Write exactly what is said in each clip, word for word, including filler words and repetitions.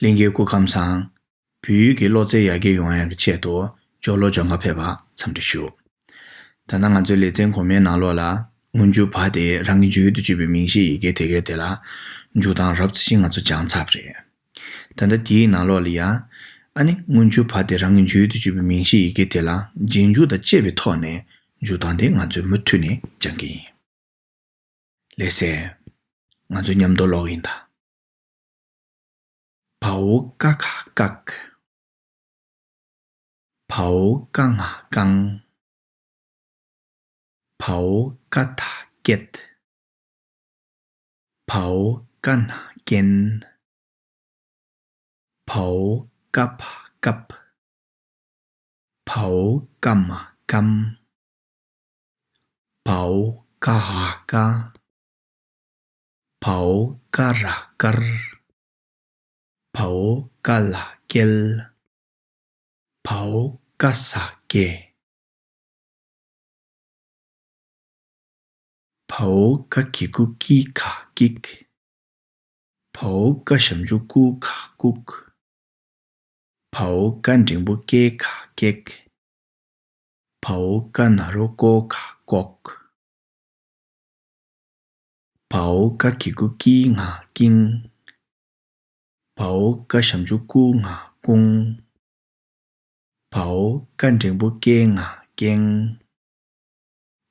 ལྷན་རྒྱས་སྐུ་ཁམས་བཟང་། བོད་ཡིག་གི་ཀློག་རྩལ་ཡར་རྒྱས་ཡོང་ཡག་གི་ཆེད་དུ་ཇོ་ལོ་ཇོ་ང་ཕེབས་པ་འཚམས་འདྲི་ཞུ། ད་ལྟ་ང་ཚོའི་ལེ་ཚན་གོང་མའི་ནང་ལོགས་ལ་སྔོན་འཇུག་བ་དེ་རང་གི་བརྗོད་དུ་བཅུག་པའི་མིང་གཞི་ཡི་གེ་དེ་གའི་དེ་ལ་འཇུག་སྟངས་རབ་ཙམ་ཞིག་ང་ཚོ་སྦྱངས་ཚར་བ་རེད། ད་ལྟ་དེའི་ནང་ལོགས་ལ་ཡང་ཨ་ནི་སྔོན་འཇུག་བ་དེ་རང་གི་བརྗོད་དུ་བཅུག་པའི་མིང་གཞི་ཡི་གེ་དེ་ལ་རྗེས་འཇུག་དང་བཅས་པའི་ཐོག་ནས་འཇུག་སྟངས་དེ་ང་ཚོས་མུ་མཐུད་ནས་སྦྱང་གི་ཡིན། ལགས་སེ། ང་ཚོ་མཉམ་དུ་ཀློག་གི་ཡིན་ད། བའོ་ཀ་ཁ་བཀག་བའོ་ཀ་ང་བཀང་། བའོ་ཀ་ད་བཀད། བའོ་ཀ་ན་བཀན། བའོ་ཀ་བ་བཀབ། བའོ་ཀ་མ་བཀམ། བའོ་ཀ་འ་བཀག་བའོ་ཀ་ར་བཀར། བའོ་ཀ་ལ་བཀལ། བའོ་ཀ་ས་བཀལ། བའོ་ཀ་གི་གུ་ཀི་ག་བཀིག་བའོ་ཀ་ཞབས་ཀྱུ་ཀུ་ག་བཀུག་བའོ་ཀ་འགྲེང་བུ་ཀེ་ག་བཀེག་བའོ་ཀ་ན་རོ་ཀོ་ག་བཀོག་བའོ་ཀ་གི་གུ་ཀི་ང་བཀིང་། བའོ་ཀ་ཞབས་ཀྱུ་ཀུ་ང་བཀུང་། བའོ་ཀ་འགྲེང་བུ་ཀེ་ང་བཀེང་།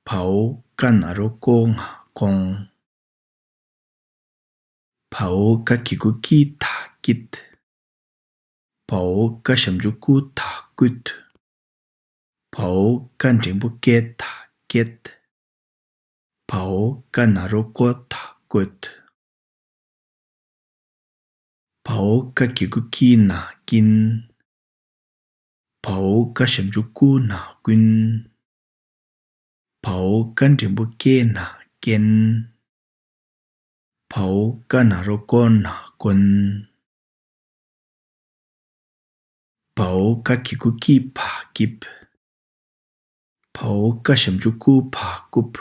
བའོ་ཀ་ན་རོ་ཀོ་ང་བཀོང་། བའོ་ཀ་གི་གུ་ཀི་ད་བཀིད། བའོ་ཀ་ཞབས་ཀྱུ་ཀུ་ད་བཀུད། བའོ་ཀ་འགྲེང་བུ་ཀེ་ད་བཀེད། བའོ་ཀ་ན་རོ་ཀོ་ད་བཀོད། བའོ་ཀ་གི་གུ་ཀི་ན་བཀིན། བའོ་ཀ་ཞབས་ཀྱུ་ཀུ་ན་བཀུན། བའོ་ཀ་འགྲེང་བུ་ཀེ་ན་བཀན། བའོ་ཀ་ན་རོ་ཀོ་ན་བཀོན། བའོ་ཀ་གི་གུ་ཀི་བ་བཀིབ། བའོ་ཀ་ཞབས་ཀྱུ་ཀུ་བ་བཀུབ།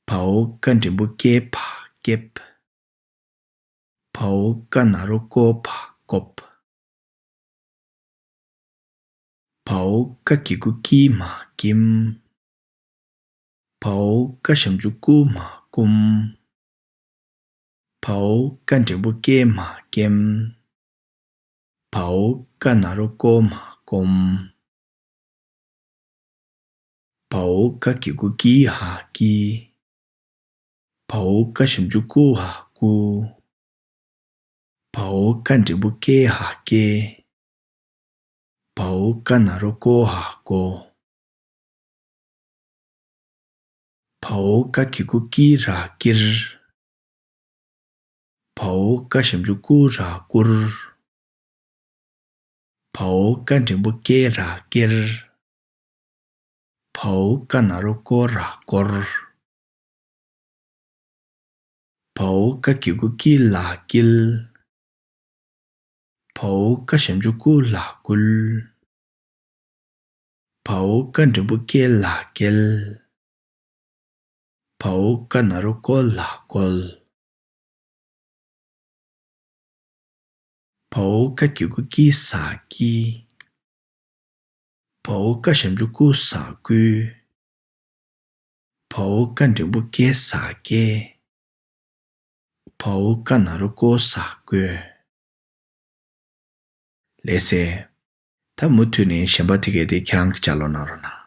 བའོ་ཀ་འགྲེང་བུ་ཀེ་བ་བཀེབ། བའོ་ཀ་ན་རོ་ཀོ་བ་བཀོབ། བའོ་ཀ་གི་གུ་ཀི་མ་བཀིམ། བའོ་ཀ་ཞབས་ཀྱུ་ཀུ་མ་བཀུམ། བའོ་ཀ་འགྲེང་བུ་ཀེ་མ་བཀེམ། བའོ་ཀ་ན་རོ་ཀོ་མ་བཀོམ། བའོ་ཀ་གི་གུ་ཀི་འ་བཀི། བའོ་ཀ་ཞབས་ཀྱུ་ཀུ་འ་བཀུ། བའོ་ཀ་འགྲེང་བུ་ཀེ་འ་བཀེ། བའོ་ཀ་ན་རོ་ཀོ་འ་བཀོ། བའོ་ཀ་གི་གུ་ཀི་ར་བཀིར། བའོ་ཀ་ཞབས་ཀྱུ་ཀུ་ར་བཀུར། བའོ་ཀ་འགྲེང་བུ་ཀེ་ར་བཀེར། བའོ་ཀ་ན་རོ་ཀོ་ར་བཀོར། བའོ་ཀ་གི་གུ་ཀི་ལ་བཀིལ། བའོ་ཀ་ཞབས་ཀྱུ་ཀུ་ལ་བཀུལ། བའོ་ཀ་འགྲེང་བུ་ཀེ་ལ་བཀལ། བའོ་ཀ་ན་རོ་ཀོ་ལ་བཀོལ། བའོ་ཀ་གི་གུ་ཀི་ས་བཀི། བའོ་ཀ་ཞབས་ཀྱུ་ཀུ་ས་བཀུ། བའོ་ཀ་འགྲེང་བུ་ཀེ་ས་བཀེ། བའོ་ཀ་ན་རོ་ཀོ་ས་བཀོད། ལགས་སེ། ད་མུ་མཐུད་ནས་གཞན་པ་དེ་གས་དེ་ཁྱེད་རང་གིས་ལྗགས་ཀློག་གནང་རོགས་གནང་།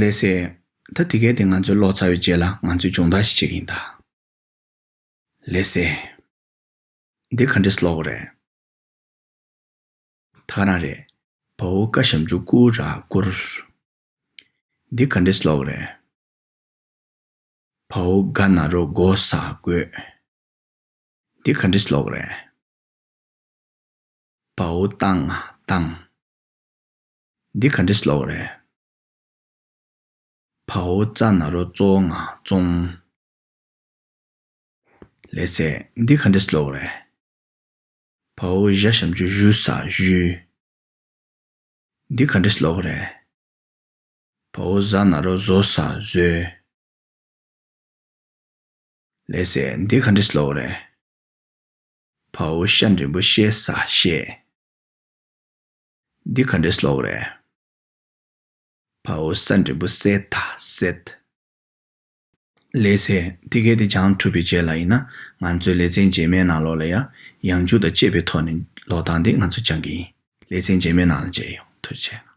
ལགས་སེ། ད་དེ་གས་དེ་ང་ཚོས་ཀློག་ཚར་བའི་རྗེས་ལ་ང་ཚོས་སྦྱོང་བརྡར་ཞིག་བྱེད་ཀྱི་ཡིན་ད། ལགས་སེ། འདི་ག་འདྲས་ཀློག་དགོས་རེད། ད་ག་རང་རེད། བའོ་ཀ་ཞབས་ཀྱུ་ཀུ་ར་ཀུར། འདི་ག་འདྲས་ཀློག་དགོས་རེད། བའོ་ག་ན་རོ་གོ་ས་གོས། འདི་ག་འདྲས་ཀློག་དགོས་རེད། བའོ་ཏ་ང་བཏང་། འདི་ག་འདྲས་ཀློག་དགོས་རེད། བའོ་ཙ་ན་རོ་ཙོ་ང་བཙོང་། ལགས་སེ། འདི་ག་འདྲས་ཀློག་དགོས་རེད། བའོ་ཞ་ཞབས་ཀྱུ་ཞུ་ས་ཞུས། འདི་ག་འདྲས་ཀློག་དགོས་རེད། བའོ་ཟ་ན་རོ་བཟོ་ས་བཟོས། ལགས་སེ། འདི་ག་འདྲས་ཀློག་དགོས་རེད། བའོ་ཤ་འགྲེང་བུ་བཤད་ས་བཤད། འདི་ག་འདྲས་ཀློག་དགོས་རེད། བའོ་ས་འགྲེང་བུ་བསད་ད་བསད། ལགས་སེ། དེ་གས་དེ་སྦྱངས་གྲུབ་པའི་རྗེས་ལ་ཡིན་ན་ང་ཚོའི་ལེ་ཚན་རྗེས་མའི་ནང་ལོགས་ལ་ཡང་ཡང་འཇུག་དང་བཅས་པའི་ཐོག་ནས་ཀློག་སྟངས་དེ་ང་ཚོ་སྦྱང་གི་ཡིན། ལེ་ཚན་རྗེས་མའི་ནང་ལ་མཇལ་ཡོང་། ཐུགས་རྗེ་ཆེ།